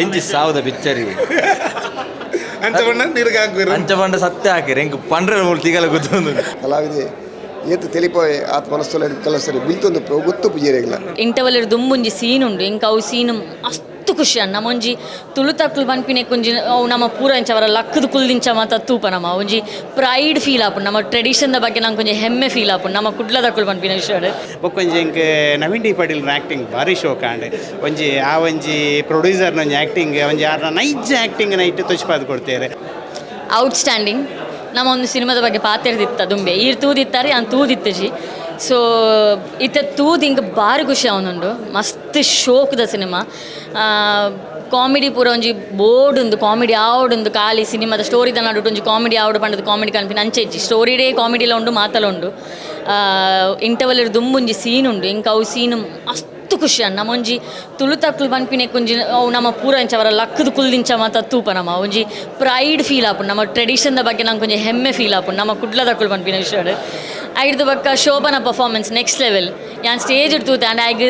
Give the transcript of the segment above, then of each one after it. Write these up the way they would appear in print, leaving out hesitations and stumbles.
ಎಂಚಿ ಸಾವುದ picture. ಅಂಚ ಪಂಡ ನೀರಿಗೆ ಹಾಕುವೆರು. ಅಂಚ ಪಂಡ ಸತ್ಯ ಹಾಕಿರಿ ಎಂಕ್ ಪಂಡ್ರೆ ಮೂಲು ತಿಗಲ ಗೊತ್ತೊಂದು. ಕಲಾವಿದೆ ಏತ್ ತೆಲಿಪೋಯೆ ಆತ್ ಮನಸ್ಸೊಲ ಕೆಲವು ಸರಿ ಬಿಲ್ತೊಂದು ಗೊತ್ತು ಪೂಜೆರೆಗ್ಲ. ಇಂಟರ್ವಲ್ ದುಂಬುಂಜಿ ಸೀನ್ ಉಂಡು, ಇಂಕ ಅವು ಸೀನ್ ಮಸ್ತ್ ಖುಷಿ ಅಣ್ಣ. ನಮ್ಮೊಂಜಿ ತುಳುತಕ್ಲು ಪನ್ಪಿನ ಒಂಜಿ ಅವು ನಮ್ಮ ಪೂರ ಇಂಚ ಅವರ ಲಕ್ಕದ ಕುಲ್ದಿಂಚ ಮಾತ ತೂಪ ನಮ್ಮ ಒಂಜಿ ಪ್ರೈಡ್ ಫೀಲ್ ಆಪುಂಡು. ನಮ್ಮ ಟ್ರೆಡಿಷನ್ ದ ಬಗ್ಗೆ ನಂಗೆ ಒಂಜಿ ಹೆಮ್ಮೆ ಫೀಲ್ ಆಪುಂಡು ನಮ್ಮ ಕುಡ್ಲದಕ್ಕುಲು ಪನ್ಪಿನ ವಿಷಯ. ಬೊಕ್ಕೊಂಜಿ ಎಂಕ್ ನವೀನ್ ಡಿ ಪಾಟೀಲ್ ಆ್ಯಕ್ಟಿಂಗ್ ಭಾರಿ ಶೋಕ್ ಆಂಡ್. ಒಂಜಿ ಆ ಒಂಜಿ ಪ್ರೊಡ್ಯೂಸರ್ನ ಒಂಜಿ ಆ್ಯಕ್ಟಿಂಗ್, ಒಂಜಿ ಆರ್ನ ನೈಜ ಆ್ಯಕ್ಟಿಂಗ್ ನೈಟ್ ತೊಚ್ಪಾದ್ ಕೊಡ್ತೇವೆ. ಔಟ್ಸ್ಟ್ಯಾಂಡಿಂಗ್. ನಮ್ಮ ಒಂದು ಸಿನಿಮಾದ ಬಗ್ಗೆ ಪಾತೆರ್ದಿತ್ತ ದುಂಬೆ ಈರ್ ತೂದಿತ್ತಾರೆ, ಯಾನ್ ತೂದಿತ್ತಜಿ. ಸೊ ಇತ್ತೆ ತೂದು ಇಂಕ್ ಬಾರಿ ಖುಷಿ ಆವೊಂದುಂಡು. ಮಸ್ತ್ ಶೋಕ್ದ ಸಿನಿಮಾ. ಕಾಮಿಡಿ ಪೂರ ಒಂಜಿ ಬೋರ್ಡ್ ಉಂದು ಕಾಮಿಡಿ ಆವಡುಂದು, ಖಾಲಿ ಸಿನಿಮಾದ ಸ್ಟೋರಿದ ನಡುಟು ಒಂಜಿ ಕಾಮಿಡಿ ಆವಡು ಪಂಡದು ಕಾಮಿಡಿ ಕನ್ಪಿನ ಅಂಚೆ ಇಜ್ಜಿ. ಸ್ಟೋರಿಡೇ ಕಾಮಿಡಿಲ ಉಂಡು, ಮಾತಲ ಉಂಡು. ಇಂಟರ್ವಲ್ ದುಂಬುಂಜಿ ಸೀನ್ ಉಂಡು, ಇಂಕ್ ಅವು ಸೀನ್ ಮಸ್ತ್ ಖುಷಿ ಅಣ್ಣ. ನಮ್ಮ ಒಂಜಿ ತುಳುತಕ್ಲು ಪನ್ಪಿನ ಒಂಜಿ ಅವು ನಮ್ಮ ಪೂರ ಇಂಚ ಅವರ ಲಕ್ಕದ ಕುಲ್ದಿಂಚ ಮಾತ ತೂಪ ನಮ್ಮ ಒಂಜಿ ಪ್ರೈಡ್ ಫೀಲ್ ಆಪುಂಡು. ನಮ್ಮ ಟ್ರೆಡಿಷನ್ ದ ಬಗ್ಗೆ ನಂಗೆ ಒಂಜಿ ಹೆಮ್ಮೆ ಫೀಲ್ ಆಪುಂಡು ನಮ್ಮ ಕುಡ್ಲದಕ್ಕುಲು ಪನ್ಪಿನ ವಿಷಯ. ಐಡ್ದು ಬೊಕ್ಕ ಶೋಭನ ಪರ್ಫಾರ್ಮೆನ್ಸ್ ನೆಕ್ಸ್ಟ್ ಲೆವೆಲ್. ಯಾನ್ ಸ್ಟೇಜ್ ತೂತೆ ಆ್ಯಂಡ್ ಆಯ್ಗ್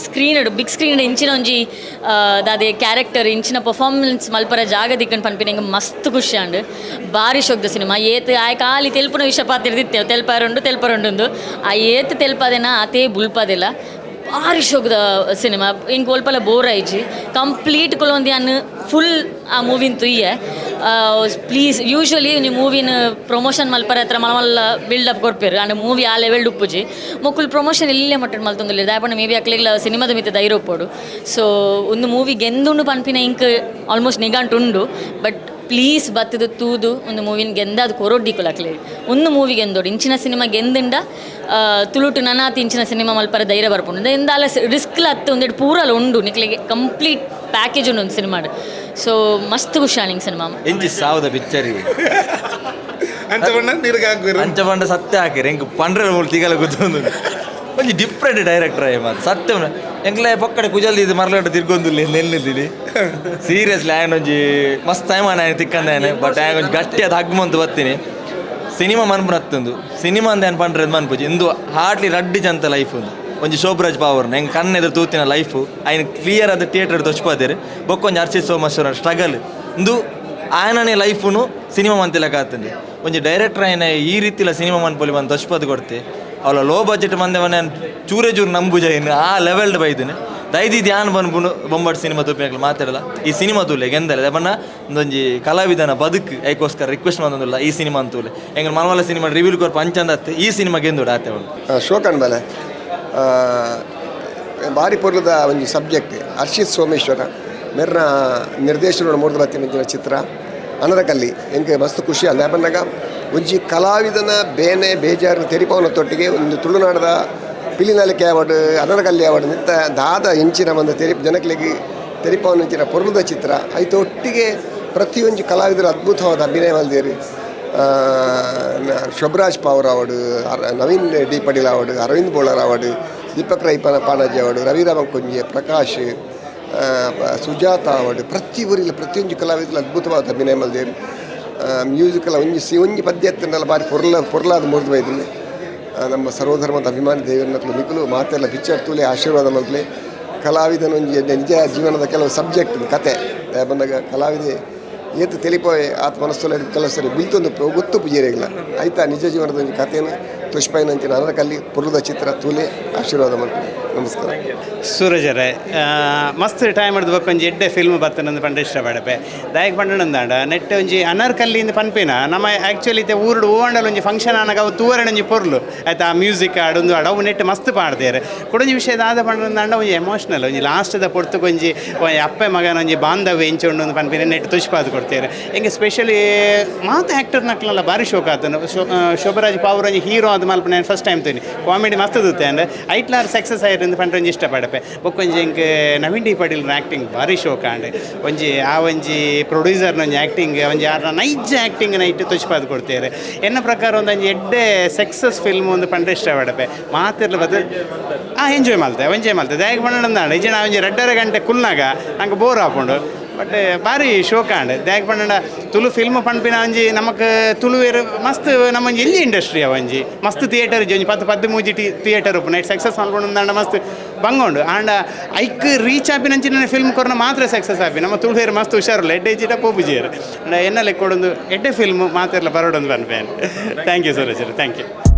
ಸ್ಕ್ರೀನ್ ಬಿಗ್ ಸ್ಕ್ರೀನ್ ಇಂಚಿನ ಒಂಜಿ ದಾದೆ ಕ್ಯಾರೆಕ್ಟರ್ ಇಂಚಿನ ಪರ್ಫಾರ್ಮೆನ್ಸ್ ಮಲ್ಪರ ಜಾಗ ದಿಕ್ಕನ್ ಪನ್ಪಿನ ಎಂಕ್ ಮಸ್ತ್ ಖುಷಿ ಆಂಡ್. ಬಾರಿ ಶೋಕ್ದ ಸಿನಿಮಾ. ಏತ್ ಆಯ್ ಖಾಲಿ ತೆಲ್ಪುನ ವಿಷಯ ಪಾತಿರ್ದಿತ್ತೆ, ತೆಲ್ಪಾರುಂಡು ತೆಲ್ಪರುಂಡು, ಆ ಏತ್ ತೆಲ್ಪದೆನ ಆತೇ ಬುಲ್ಪದೆಲ್ಲ. ಬಾರಿ ಶೋಕ್ದ ಸಿನಿಮಾ. ಇಂಕ್ ಒಲ್ಪಲ ಬೋರ್ ಆಯ್ಜಿ. ಕಂಪ್ಲೀಟ್ ಕುಲೊಂದು ಯಾನ್ ಫುಲ್ ಆ ಮೂವಿನ ತುಯ್ಯೆ. ಪ್ಲೀಸ್, ಯೂಶ್ವಲಿ ಒಂಜಿ ಮೂವಿನ ಪ್ರಮೋಷನ್ ಮಲ್ಪರ ಹತ್ರ ಮಲ್ಲ ಮಲ್ಲ ಬಿಲ್ಡಪ್ ಕೊರ್ಪೆರು ಆಂಡ ಮೂವಿ ಆ ಲೆವೆಲ್ ಉಪ್ಪುಜಿ. ಮೊಕುಲು ಪ್ರಮೋಷನ್ ಇಲ್ಲೇ ಮಟ್ಟಡ್ ಮಲ್ತೊಂದುಲ್ಲೆರ್. ದಾಯೆ ಪಂಡ ಮೇ ಬಿ ಅಕ್ಲೆಗ್ಲ ಸಿನಿಮಾದ ಮಿತ್ತ್ ಧೈರ್ಯ ಉಪ್ಪೊಡು. ಸೊ ಒಂದು ಮೂವಿ ಗೆಂದುಂಡು ಪನ್ಪಿನ ಇಂಕ್ ಆಲ್ಮೋಸ್ಟ್ ನಿಗಂಟು ಉಂಡು. ಬಟ್ ಪ್ಲೀಸ್ ಬತ್ತದ ತೂದು ಒಂದು ಮೂವಿನ ಗೆಂದಾದ್ ಕೊರೊಡ್ಡಿಕುಲು ಅಕ್ಲೆ. ಒಂದು ಮೂವಿ ಗೆಂದೋಡು, ಇಂಚಿನ ಸಿನಿಮಾ ಗೆಂದಿಂಡ ತುಳುಟು ನನಾತ್ ಇಂಚಿನ ಸಿನಿಮಾ ಮಲ್ಪರ ಧೈರ್ಯ ಬರ್ಪುಂಡು. ಎಂದಾಲ ರಿಸ್ಕ್ಲ ಅತ್ತು, ಒಂದೆರಡು ಪೂರಲ ಉಂಡು. ನಿಕ್ಲೆಗೆ ಕಂಪ್ಲೀಟ್ ಪ್ಯಾಕೇಜ್ ಉಂಡು ಒಂದು ಸಿನಿಮಾಡ್. ಸೊ ಮಸ್ತ್ ಖುಷಿ ಆಂಡ್ ಸಿನಿಮಾ. ಎಂಚಿ ಸಾವುದ ಪಿಕ್ಚರ್. ಅಂಚ ಪಂಡ ನೀರಿಗೆ ಹಾಕುವೆರು. ಅಂಚ ಪಂಡ ಸತ್ಯ ಹಾಕಿರಿ ಎಂಕ್ ಪಂಡ್ರೆ ಮೂಲು ತಿಗಲ ಗೊತ್ತೊಂದು. ಒಂಜಿ ಡಿಫ್ರೆಂಟ್ ಡೈರೆಕ್ಟರ್ ಆಯ್ ಮಾತ ಸತ್ಯ. ಎಂಕ್ಲೆ ಪೊಕ್ಕಡೆ ಕುಜಲ್ ಇದು ಮರ್ಲಗಡ ತಿರ್ಗೊಂದುಲ್ಲ ನೆನ್ನಿದ್ದೀನಿ. ಸೀರಿಯಸ್ಲಿ ಆಯನ್ ಒಂಜಿ ಮಸ್ತ್ ಟೈಮ್ ಆಯ್ ತಿಕ್ಕಂದಾನೆ. ಬಟ್ ಆಯ್ ಒಂಜಿ ಗಟ್ಟಿಯಾದ ಹಗ್ಮಂತು ಬತ್ತೀನಿ. ಸಿನಿಮಾ ಮನ್ಪುನ ಹತ್ತೊಂದು ಸಿನಿಮಾ ಅಂದ ಏನು ಪಂಡ್ರೆ ಮನ್ಪುಜಿ. ಇಂದು ಹಾರ್ಡ್ಲಿ ರಡ್ಡ್ ಜಂತ ಲೈಫ್ ಒಂದು ಒಂಜಿ ಶೋಭರಾಜ್ ಪಾವರ್ನ ಹೆಂಗೆ ಕಣ್ಣೆದುರು ತೂತಿನ ಲೈಫು ಆಯ್ನ ಕ್ಲಿಯರ್ ಆದ ಥಿಯೇಟರ್ ತೊಚ್ಪಾದೇರು. ಬೊಕ್ಕೊಂಜಿ ಹರ್ಷಿತ್ ಸೋಮೇಶ್ವರ ಸ್ಟ್ರಗಲ್ ಇಂದು ಆಯನನೇ ಲೈಫುನು ಸಿನಿಮಾ ಮಂತಿಲಕ ಆತಂದೆ. ಒಂಜಿ ಡೈರೆಕ್ಟರ್ ಆಯ್ನ ಈ ರೀತಿಲ ಸಿನಿಮಾ ಮನ್ಪೊಲಿ ಬಂದು ತೊಚ್ಪದು ಕೊಡ್ತೆ. ಅವಳ ಲೋ ಬಜೆಟ್ ಮಂದೆ ಮನೆ ಚೂರೇ ಚೂರು ನಂಬುಜ ಇನ್ನು ಆ ಲೆವೆಲ್ಡ್ ಬೈದಿನಿ. ದೈದಿ ಧ್ಯಾನ ಬನ್ಬುನು ಬೊಂಬಾಟ್ ಸಿನಿಮಾ ತೂಪಿನಕ್ಲು ಮಾತಾಡಲ್ಲ. ಈ ಸಿನಿಮಾ ತೂಲೆ, ಗೆಂದಲೆ ಬಣ್ಣ. ಒಂದೊಂಜಿ ಕಲಾವಿದನ ಬದುಕು ಐಕೋಸ್ಕರ ರಿಕ್ವೆಸ್ಟ್ ಬಂದೊಂದಿಲ್ಲ, ಈ ಸಿನಿಮಾ ಅಂತೂಲೆ. ಎಂಗ್ ಮನವಲ್ಲ ಸಿನಿಮಾ ರಿವ್ಯೂ ಕೊರ್ಪ ಅಂಚಂದ ಅತ್ತೆ. ಈ ಸಿನಿಮಾ ಗೆಂದುಡು ಆತೆ ಅವಳು. ಶೋಕನ್ ಬಲೆ ಬಾರಿ ಪೊರ್ಲದ ಒಂಜಿ ಸಬ್ಜೆಕ್ಟ್. ಹರ್ಷಿತ್ ಸೋಮೇಶ್ವರ ಮೆರ್ನ ನಿರ್ದೇಶನ ಮೂರ್ದು ಬತ್ತಿನ ಚಿತ್ರ ಅನರಕಲ್ಲಿ ಎಂಕ್ ಮಸ್ತ್ ಖುಷಿ ಅಂದ. ಬಂದಾಗ ಒಂಜಿ ಕಲಾವಿದನ ಬೇನೆ ಬೇಜಾರು ತೆರಿಪವನ ತೊಟ್ಟಿಗೆ ಒಂದು ತುಳುನಾಡದ ಪಿಲಿನಲಿಕೆ ಅವಾರ್ಡ್, ಅನರಕಲ್ಲಿ ಅವಾರ್ಡ್ ನಿತ್ತ ದಾದ ಇಂಚಿನ ಒಂದು ತೆರಿ ಜನಕ್ಲೆಗ್ ತೆರಿಪವನ ಇಂಚಿನ ಪೊರ್ಲದ ಚಿತ್ರ. ಐತ ಒಟ್ಟಿಗೆ ಪ್ರತಿಯೊಂಜಿ ಕಲಾವಿದರು ಅದ್ಭುತವಾದ ಅಭಿನಯ ಮಲ್ದೇರು. Shobharaj Pavoor award, Naveen D Patil award, Arvind Bolar award, Deepak Rai Panaji award, Raviram Kunje, Prakash, Sujata award, ಪ್ರತಿ ಊರಿಲ್ಲ ಪ್ರತಿಯೊಂದು ಕಲಾವಿದರು ಅದ್ಭುತವಾದ ಅಭಿನಯ ಮಲ್ದೇರು. ಮ್ಯೂಸಿಕಲ್ ಒಂಜಿ ಸಿ ಒಂಜಿ ಪದ್ಯ ಎತ್ತಂಡಲ ಬಾರಿ ಪೊರ್ಲ ಪೊರ್ಲಾದ ಮುರಿದು ಬೈದಿನಿ. ನಮ್ಮ ಸರ್ವಧರ್ಮದ ಅಭಿಮಾನಿ ದೇವರನಕ್ಲು ನಿಕುಲು ಮಾತೆಲ್ಲ ಪಿಕ್ಚರ್ ತೂಲೆ, ಆಶೀರ್ವಾದ ಮಲ್ಪಲೆ. ಕಲಾವಿದನ ಒಂಜಿ ನಿಜ ಜೀವನದ ಕೆಲವು ಸಬ್ಜೆಕ್ಟ್ ಕತೆ. ದಾಯೆ ಬಂದಾಗ ಕಲಾವಿದೆ ಏತ್ ತೆಲಿಪೋಯೆ ಆತ್ ಮನಸ್ಸೊಲ ಕೆಲವು ಸರಿ ಬಿಲ್ತೊಂದು ಗೊತ್ತು ಪೂಜೆರೆಗ್ಲ. ಆಯ್ತಾ ನಿಜ ಜೀವನದ ಒಂಜಿ ಕಥೆಯನ್ನು ತುಷ್ಪಾಯಿನಂಚಿನ ಅನರಕಲ್ಲಿ ಪೊರ್ಲದ ಚಿತ್ರ. ತೂಲೆ, ಆಶೀರ್ವಾದ ಮಲ್ಪಲೆ. ನಮಸ್ಕಾರ. ಸೂರಜರೇ, ಮಸ್ತ್ ಟೈಮ್ ಹಿಡ್ದು ಬೊಕ್ಕ ಒಂಜಿ ಎಡ್ಡೆ ಫಿಲ್ಮ್ ಬತ್ತನಂದು ಪಂಡ ಇಷ್ಟಪಡಪೆ. ದಾಯಕ್ ಪಂಡನಂದಾಂಡ ನೆಟ್ ಒಂಜಿ ಅನರ್ಕಲ್ಲಿಂದ ಪನ್ಪಿನ ನಮ್ಮ ಆ್ಯಕ್ಚುಲಿ ಇತ್ತೆ ಊರುಡು ಓಂಡಲ್ ಒಂಜಿ ಫಂಕ್ಷನ್ ಆನಗ ಅವು ತೂವರೆಣ ಒಂಜಿ ಪೊರ್ಲು ಆಯ್ತಾ. ಆ ಮ್ಯೂಸಿಕ್ ಆಡೊಂದು ಆಡ ಅವು ನೆಟ್ ಮಸ್ತ್ ಪಾಡ್ದೇರು. ಕುಡೊಂಜಿ ವಿಷಯ ದಾದ ಪಂಡನಂದಾಂಡ ಒಂಜಿ ಎಮೋಷ್ನಲ್ ಒಂಜಿ ಲಾಸ್ಟ್ದ ಪೊರ್ತುಗೊಂಜಿ ಒಂಜಿ ಅಪ್ಪೆ ಮಗನ ಒಂಜಿ ಬಾಂಧವ್ಯ ಎಂಚ ಉಂಡು ಪನ್ಪಿನ ನೆಟ್ ತುಷ್ಪಾದ್ ಕೊಡ್ತೇವೆ. ಹಿಂಗೆ ಸ್ಪೆಷಲಿ ಮಾತ ಆ್ಯಕ್ಟರ್ ನಕ್ಲಲ್ಲ ಭಾರಿ ಶೋಕ್ ಆತನು. ಶೋಭರಾಜ್ ಪಾವರ್ ಒಂಜಿ ಹೀರೋ ಅದು ಮಲ್ಪನ ಫಸ್ಟ್ ಟೈಮ್ ತೂನಿ. ಕಾಮಿಡಿ ಮಸ್ತ್ ದುತ್ತೆ ಅಂಡ್ ಐಟ್ಲಾರ್ ಸಕ್ಸಸ್ ಆಯ್ತು ಪಂಡ್ರೆ ಒಂಜಿ ಇಷ್ಟಪಡಪೆ. ಬೊಕ್ಕೊಂಜಿ ಎಂಕ್ ನವೀನ್ ಡಿ ಪಾಟೀಲ್ ಆ್ಯಕ್ಟಿಂಗ್ ಭಾರಿ ಶೋಕ್ ಆಂಡ್. ಒಂಜಿ ಆ ಒಂಜಿ ಪ್ರೊಡ್ಯೂಸರ್ನ ಒಂಜಿ ಆ್ಯಕ್ಟಿಂಗ್, ಒಂಜಿ ಆರ್ನ ನೈಜ ಆ್ಯಕ್ಟಿಂಗ್ ನೈಟ್ ತುಷ್ಪಾದ್ ಕೊಡ್ತೇವೆ. ಎನ್ನ ಪ್ರಕಾರ ಒಂದು ಒಂಜಿ ಎಡ್ಡೆ ಸಕ್ಸಸ್ ಫಿಲ್ಮ್ ಒಂದು ಪಂಡ್ರೆ ಇಷ್ಟಪಡಪೆ. ಮಾತಿರ್ಲ ಬದ ಎಂಜಾಯ್ ಮಲ್ತೆ, ಎಂಜಾಯ್ ಮಲ್ತೆ. ದಾಯಕ್ ಪಂಡ ಇಜ್ಜೆ ಒಂಜಿ 2.5 ಗಂಟೆ ಕುಲ್ನಾಗ ನಂಗೆ ಬೋರ್ ಆಪುಂಡು. ಬಟ್ ಭಾರಿ ಶೋಕ್ ಆಂಡ್. ದಾಯಕ್ ಪಂಡ ತುಳು ಫಿಲ್ಮ್ ಪನ್ಪಿನ ಒಂಜಿ ನಮಕ್ ತುಳುವೇರು ಮಸ್ತ್ ನಮ್ಮ ಒಂಜಿ ಎಲ್ಲಿ ಇಂಡಸ್ಟ್ರಿ ಒಂಜಿ ಮಸ್ತ್ ಥಿಯೇಟರ್ ಒಂಜಿ 10 13 ಟಿ ಥಿಯೇಟರ್ ಉಪ್ಪು ನೈಟ್ ಸಕ್ಸಸ್ ಮಲ್ಕೊಂಡು ಮಸ್ತ್. ಬಂಗೊಂಡು. ಆಂಡ ಐಕ್ ರೀಚ್ ಆಪಿನಂಚಿನ ಫಿಲ್ಮ್ ಕೊರ್ನ ಮಾತ್ರ ಸಕ್ಸಸ್ ಆಪಿ. ನಮ್ಮ ತುಳುವೇರು ಮಸ್ತ್ ಹುಷಾರುಲ್ಲ, ಎಡ್ಡೆ ಇಜ್ಜಿಡ ಪೋಪುಜಿಯರು. ಆಂಡ ಎನ್ನ ಲೆಕ್ಕೊಡೊಂದು ಎಡ್ಡೆ ಫಿಲ್ಮ್ ಮಾತೆರ್ಲ ಬರೋಡೊಂದು ಪನ್ಪೇನು. Thank you Suraj, thank you.